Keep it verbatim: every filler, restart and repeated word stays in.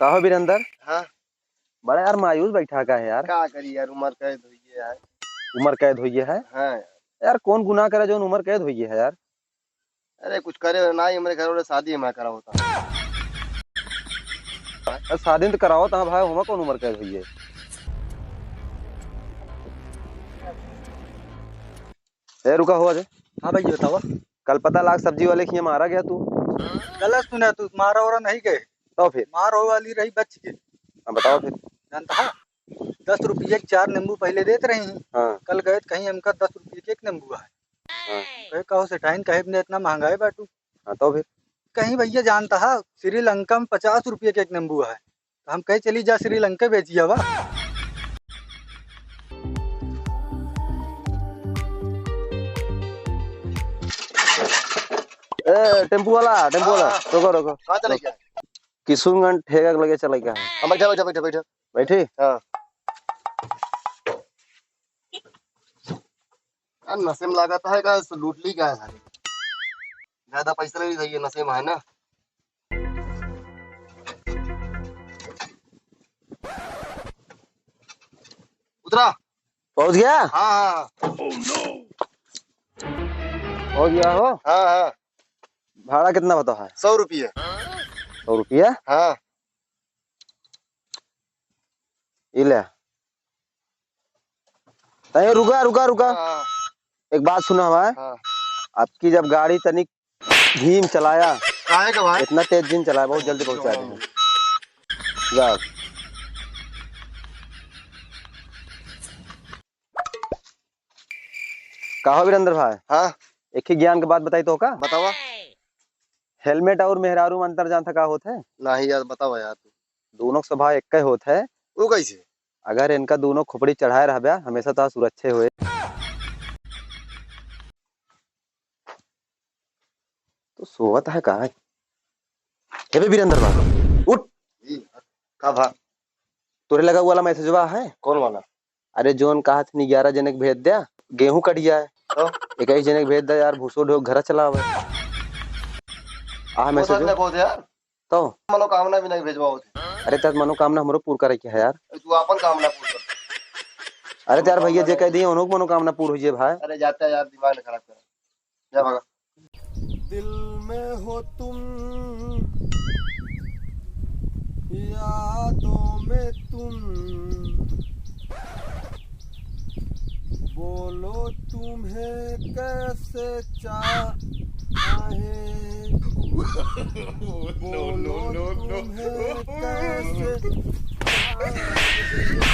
का हो वीरेंद्र? हाँ। बड़ा यार मायूस बैठा का है यार? का करी यार, उम्र कैद होइए है। उम्र कैद होइए है? हाँ। यार कौन गुनाह करे जौन उम्र कैद होइए है यार? अरे कुछ करे ना ही, हमरे घर वाले शादी हमारे करा होता। अरे शादी तो कराओ तो भाई, हमार कौन उम्र कैद होइए? ए, रुका हो अजय। हाँ भैया, बतावा। कल पता लाग सब्जी वाले के यहाँ मारा गया तू। गलत सुना तू, मारा ओरा नहीं गए। तो फिर? मार हो वाली रही बच के। हाँ, बताओ फिर। जानता है, दस रुपये के चार नींबू पहले देत रही। हाँ। कल गए तो कहीं हमका दस रुपये के एक नींबू है। हाँ। कहे, "कहो सेठाइन, कहे अपने इतना महंगा है बाटू?" हाँ, तो फिर? कहीं, "भैया जानता है, श्रीलंका में पचास रुपये के एक नींबू है।" तो हम कहे, "चली जा श्रीलंका बेचिया बा।" ए, टेम्पू वाला, टेम्पू वाला, हाँ, हाँ। रोको, रोको। कहाँ चले गया? किशुनगंज ठेका के लगे चले गया। हाँ, बैठा, बैठा, बैठा, बैठा। बैठी? हाँ। यार, नशे में लागत है का, लूट ली का है सारे? ज्यादा पैसा नहीं चाहिए, नशे में है ना। उतरा। पहुंच गया? हाँ, हाँ। पहुंच गया हो? हाँ, हाँ। भाड़ा कितना बतावा है? सौ रुपया। सौ रुपया? हाँ। ई ले। तय रुका, रुका, रुका। हाँ। एक बात सुना हमार। हाँ। आपकी जब गाड़ी तनिक धीम चलाया। काहे का भाई? इतना तेज धीम चलाया, बहुत जल्दी पहुंचा देंगे। जा। का हो वीरेंद्र भाई? हाँ। एक ही ज्ञान के बात बताई तो का? बतावा। हेलमेट और मेहरारू में अंतर जानता का होत है? नहीं यार, बतावा यार तू। दोनों के स्वभाव एक ही होत है। वो कैसे? अगर इनका दोनों खोपड़ी चढ़ाए रहब्या, हमेशा तो सुरक्षे होए। तो सोवत है का? हे बे वीरेंद्र बाबू, उठ। जी, का भा? तोरे लगा वाला मैसेजवा है? कौन वाला? अरे, जोन कहा थी ग्यारह जने के भेज द्या, गेहूं कटिया है। तो? इक्कीस जने के भेज द्या यार, भूसो ढो घर चलावे। आ वो मैसेज तो। तो? मनोकामना भी नहीं भेजवाओ थे। अरे, तब मनोकामना हमरो पूर करे के है यार। अरे, तू अपन कामना पूर कर। अरे, तो यार भैया, जे कह दिए, उन्हों की मनोकामना पूर हो जाए भाई। अरे, जाता है यार, दिमाग न खराब कर। जा भागा। दिल में हो तुम, यादों में तुम, बोलो तुम्हें कैसे चाहे, बोलो तुम्हें कैसे चाहे।